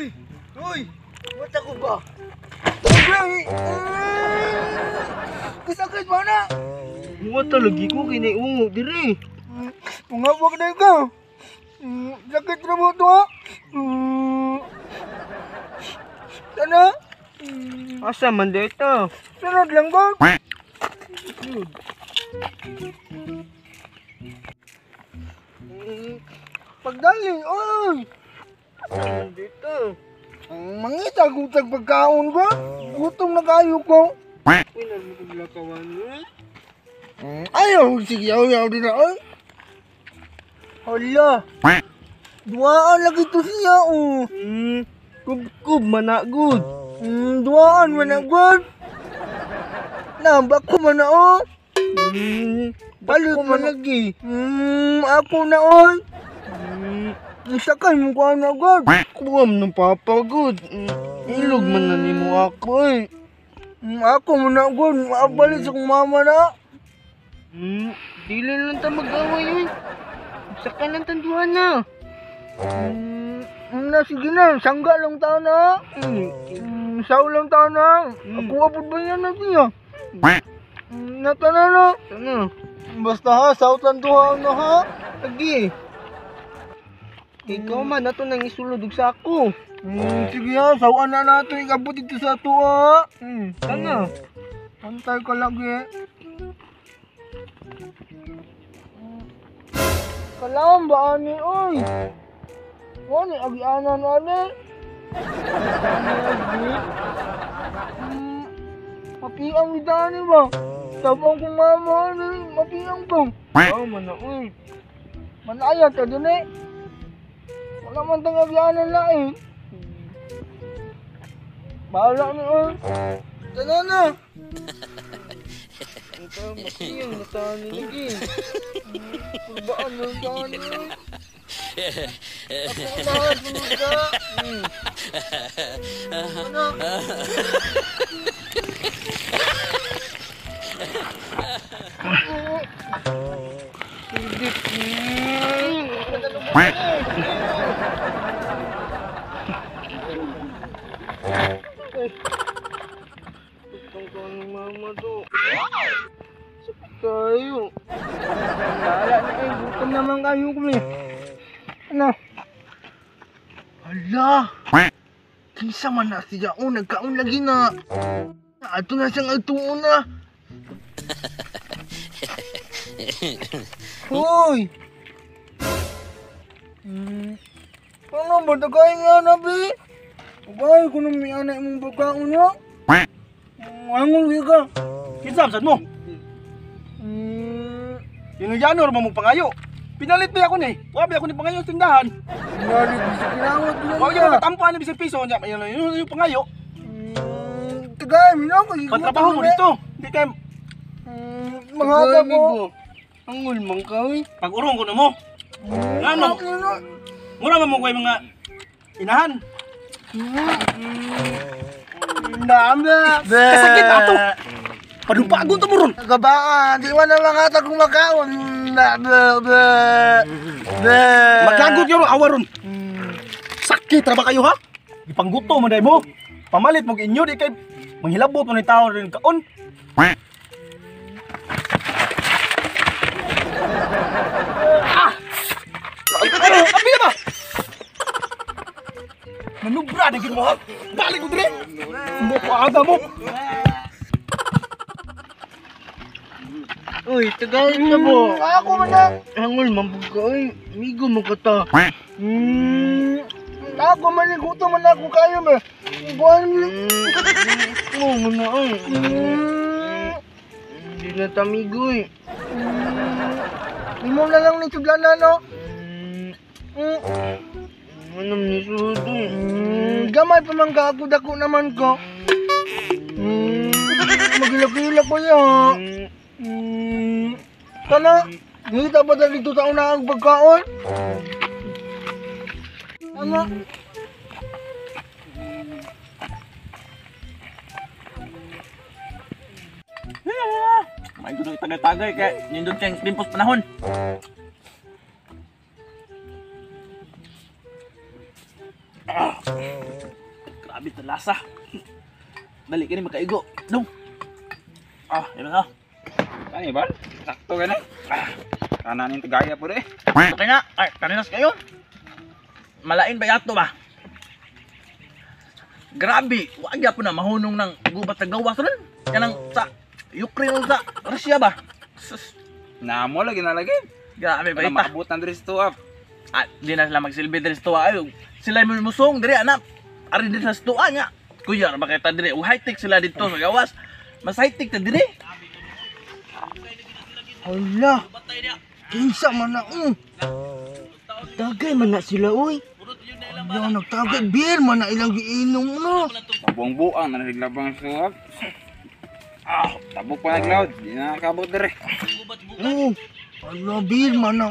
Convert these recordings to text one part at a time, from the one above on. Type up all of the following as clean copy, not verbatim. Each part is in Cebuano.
Uy! Uy! Mata ko ba? Uy! Kasakit ba na? Muwata lagi ko kay ungo diri. Pungawag na ka. Sakit na mo to ha? Sana? Asa man dito? Sunod lang ba? Pagdali, oy! Asa man dito? Mangita gutag pagkaon ba? Gutom na kayo ko. Uy, nagmukog eh. Ayaw, sige, ayaw, ayaw din na, oy. Hala, duaan lagi to siya, oh. Kubkub managud. Duaan man na, god. Nambak ko man na, oh. Balit man lagi. Ako na, oy. Sakay mo ko na, god. Kuwam ng papa gud. Ilog man na nimo ako eh. Ako man na, god. Maabalik sa kong mama na. Dili lang ta mag-away oy. Saka lang tanduhan na. Na, sige na. Sangga lang tao na. Saw lang tao na. Ako abot ba yan na siya? Natana na. Sana. Basta ha, saw lang tuha na ha. Agi. Ikaw man ato nang isulod og sako. Sige ha, sawan na nato ikabot dito sa tuwa. Sana. Antay ka lagi. Kalam ba ani oy? Wani agianan ani? Ani agi? Mapiang gid ani ba? Tabang kong mama ani, mapiang ko. Oh, man na oy. Manaya ta dun eh. Wala man tang agianan na eh. Bahala ni oy. Tana na. Ikaw mapiang na tani lagi. Kulbaan lang tani. Ako na, sunod ka. Ano? Hindi. Putang ko ng mama do. Sakit tayo. Bahala na eh, gutom naman kayo kami. Ano? Hala! Kinsa man na siya o nagkaon lagi na. Ato na siyang agtuon na. Hoy! Ano ba tagay nga na, bi? Tagay ko nung may anak mong pagkaon niya. Angol ka. Kinsa sad mo? Inuyanor mo mong pangayo. Pinalit ba ako ni? Wa ba ako ni pangayo sa tindahan? Pinalit sa kinawat ko Wa gyud katampuan ni bisag piso nya. Yun yung pangayo. Tagay mi no kay Patrabaho mo dito. Hindi kay mga ko. Angol man ka oy. Pag-urong ko na mo. Ngano? Mura man mo koy mga inahan. Dami. Kasakit ato. Padumpagon to mo ron. Gabaan, di man na mga tagong makaon. Maglagot yun awa ron. Sakit ra ba kayo ha? Gipangguto mo dai mo. Pamalit mo inyo di kay manghilabot mo ni tao rin kaon. Ah! Ano? Abi na ba? Manubra na gid mo ha? Balik ko dire. Mo ko aga mo. Uy, tagay ka mo. Ako man na. Angol man pud ka oy. Migo man ka ta. Ako man ni gutom man ako kayo ba. Buwan mo. Mo man na oy. Hindi na tamigo eh. Imo na lang ni sudlana no. Ano ni sulod oy. Gamay pa man ka ako dako naman ko. Magilak-ilak ko ya. Kana, ngita ba dito sa una ang pagkaon? Ano? May gusto tagay-tagay kay nindot kay limpos panahon. Grabe ta lasa. Dali kini makaigo. Dong. Ah, yun na. Ani ba? Sakto gani. Ah. Kanan yung tagaya po eh. Okay na. Ay, kaninas kayo. Malain ba yato ba? Grabe, wa gyapon na mahunong ng gubat sa gawas ron. Kanang sa Ukraine o sa Russia ba? Sus, Namo lagi na lagi. grabe ba Para ita? maabot ang diri sa tuap. Ah, di na sila magsilbi diri sa tuwa ayo. Sila mo musong diri anak. Ari diri sa tuwa nga. Kuya, ra ba kay ta diri? Ug high-tech sila dito sa gawas. Mas high-tech ta diri. Hala, kinsa man na Tagay man na sila oy. Hala, nagtagay beer man na ilang giinom no. Buang-buang na naglabang sa tuap. Ah, tabok pa naglaod. Di na nakabot diri. Oh, hala beer man na.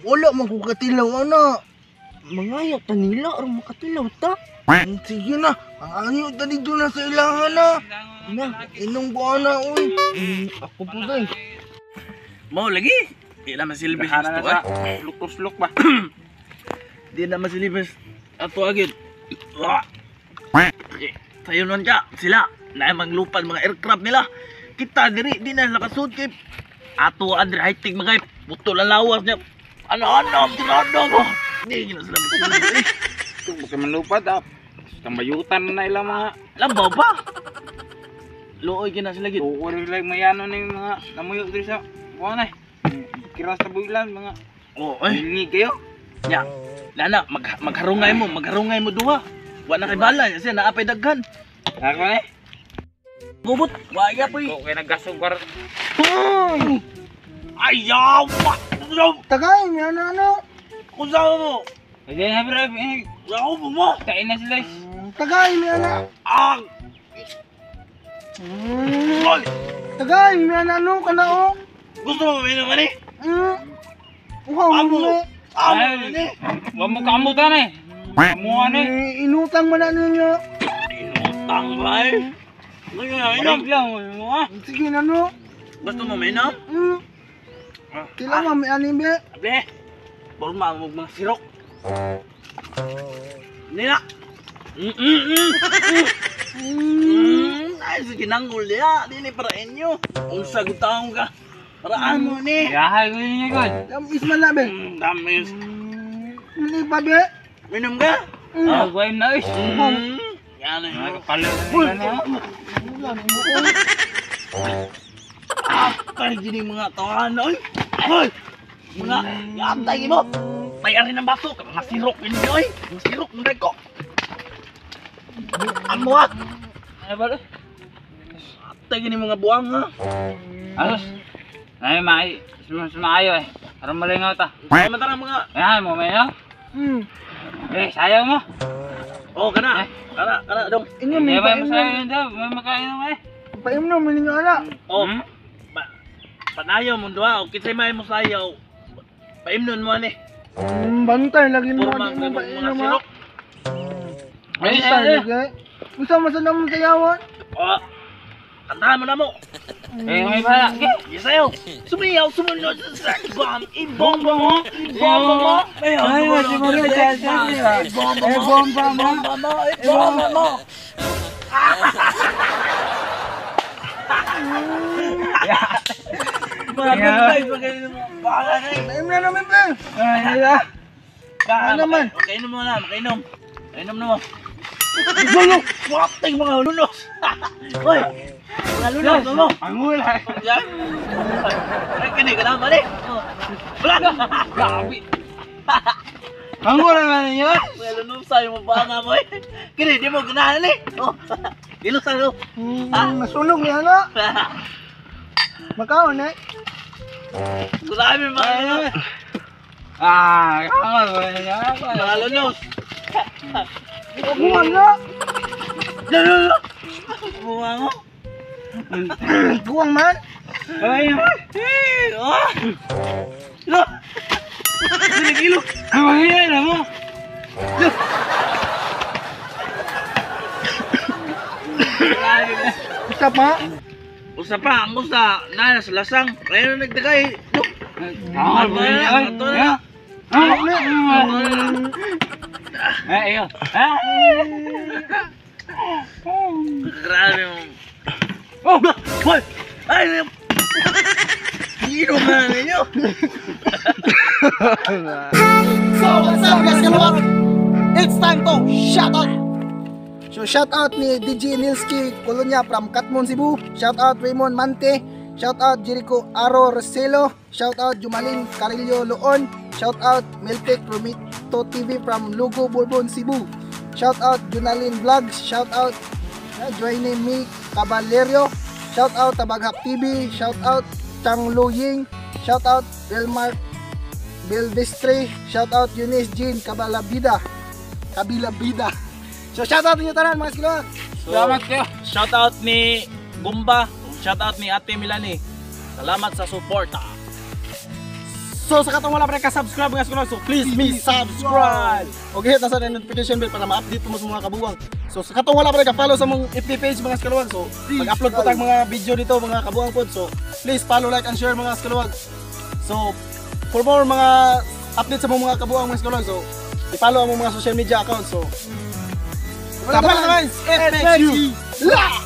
Wala man ko katilaw ana. Mangayo ta nila aron makatilaw ta. Sige na, ang ayo ta dito na sa ilahan na. Na, inom ko ana oy. Ako po day. Mao lagi. Di na masilbi sa Gahana na tuwa. sa luk-luk ba. Di na masilbi sa ato agad. Ah. Okay. Sayo nun ka, sila na maglupad mga aircraft nila. Kita diri di na nakasud kay ato adri high-tech mga putol ang lawas niya. Ano ano tinado mo. Di na sila masilbi. Eh. Baka manlupad ah. Kambayutan na ilang mga Lambaw pa. Luoy gina sila gid. tuor lang mayano na yung mga namuyo diri sa kuan eh. Kiras sa bulan mga Oh, eh. hingi kayo. Nya. Lana magharungay mo duha. Wa na kay bala siya naapay daghan. Ako eh. Gubot, wa gyapon. Ko kay naggasog war. Ayaw! Tagay mi ana ano. Kung saan mo? Hindi na bro. Eh, Ako mo mo! Kain na sila. Tagay mi ana. Ah! Ay! Tagay mi ana ano kana oh. Gusto mo uminom ani? Uhaw Amo! mo. Amo Ay. ani! Wa mo kamutan eh. Kamuan eh. Eh, inutang man na ninyo. Inutang ba eh? Gusto mo uminom? Balik lang mo ah. Sige na no. Gusto mo uminom? Kailangan may anim be. Abe! Porma mo mga sirok. Nila! Ay, sige nanggol niya. Dili para inyo. Unsa gutaong ka. Para amo ni. Yahay ko ninyo god. Damis man na be. Damis. Hindi pa be. Minom ka? Ah, guwain na eh. Yan eh. Mga kapalo na nila na. Atay gini mga tawahan oy. Hoy! Mga atay mo. Tayari ng baso, mga sirok ninyo oy. Mga sirok ng ko. Amo ah. Ano ba? Atay gini mga buwang ha. Asos. Ay mai sumaayo eh. Aron malingaw ta. Ay matara mga. Ay mo may no? Eh, sayaw mo. Oh, kana. Kana, kana dong. Inyo may Hindi ba paimnom. masayaw yun daw? May makain mo eh. Paimnom ninyo ana. Oh. Hmm? Panayaw mo duha o kinsay may mo sayaw. Paimnon mo ani. Bantay lagi mo Porma di mo mga painom ha. sirok. Ay, Bantay ay, ay. lagi. Unsa man sa namong sayawan? Oh. Kantahan mo na mo. Eh, may bala. Isayaw. Sumayaw, sumunod sa sex bomb. Ibomba mo. Ibomba mo. Ay, sumunod sa sex bomb. Ibomba mo. Ibomba mo. Ibomba mo. Mga good vibes, magaling mo. Bahala na eh. Paimnom na namin be. Ay, ay. Baka, Ano naman? Makainom mo na, makainom. Makainom na mo. Gulo! Watay mga lunos! Hoy! Mga lunos, ano? Ang hula. Yan. Ay, kini ka na, mali. Wala! Grabe. Ang hula na ninyo. Mga lunos sa'yo mo ba nga mo eh? Kini, di mo ganahan eh. Oh. Ilusan mo. Nasunog ni ana. Makaon eh. Grabe mga lunos. Ah, kangal ko ninyo. Mga lunos. Kuwang na. Lunos! Bunga mo. Kuwang man. Ay, Eh, oh! Lo! Sinigilo! ay, ay, na mo. Isa pa. Usa pa, ang usa, na sa lasang. Kaya na nagdagay. Look! Kangal ko ninyo. Ato na. Ah, Ato na. Eh, iyo. Ah. Grabe mo. Oh, hoy! Ay! Sino nga ninyo? So, what's up, guys? Kaluwag? It's time to shout out! So, shout out ni DJ Nilski Colonia from Katmon, Cebu. Shout out Raymond Mante. Shout out Jericho Aro Roselo. Shout out Jumalin Carillo Loon. Shout out Miltek Romito TV from Lugo, Bourbon, Cebu. Shout out Junalin Vlogs. Shout out Joining Me Caballero. Shout out Tabaghak TV. Shout out Chang Lu Ying. Shout out Belmark Bildestre. Shout out Eunice Jean Kabalabida. Kabilabida. So shout out ninyo tanan, mga skiluwag. Salamat kayo. Shout out ni Gumba, shout out ni Ate Milani. Salamat sa suporta. So sa katong wala pa ka-subscribe, mga skiluwag, so please me subscribe. Okay, hit na sa notification bell para ma-update mo sa mga kabuwang. So sa katong wala pa ka-follow sa mong FB page, mga skiluwag, so mag-upload po tag mga video dito, mga kabuwang pod. So please follow, like and share, mga skiluwag. So for more mga update sa mga kabuwang, mga skiluwag, so i-follow ang mga social media accounts. So tama na guys, it makes you. La!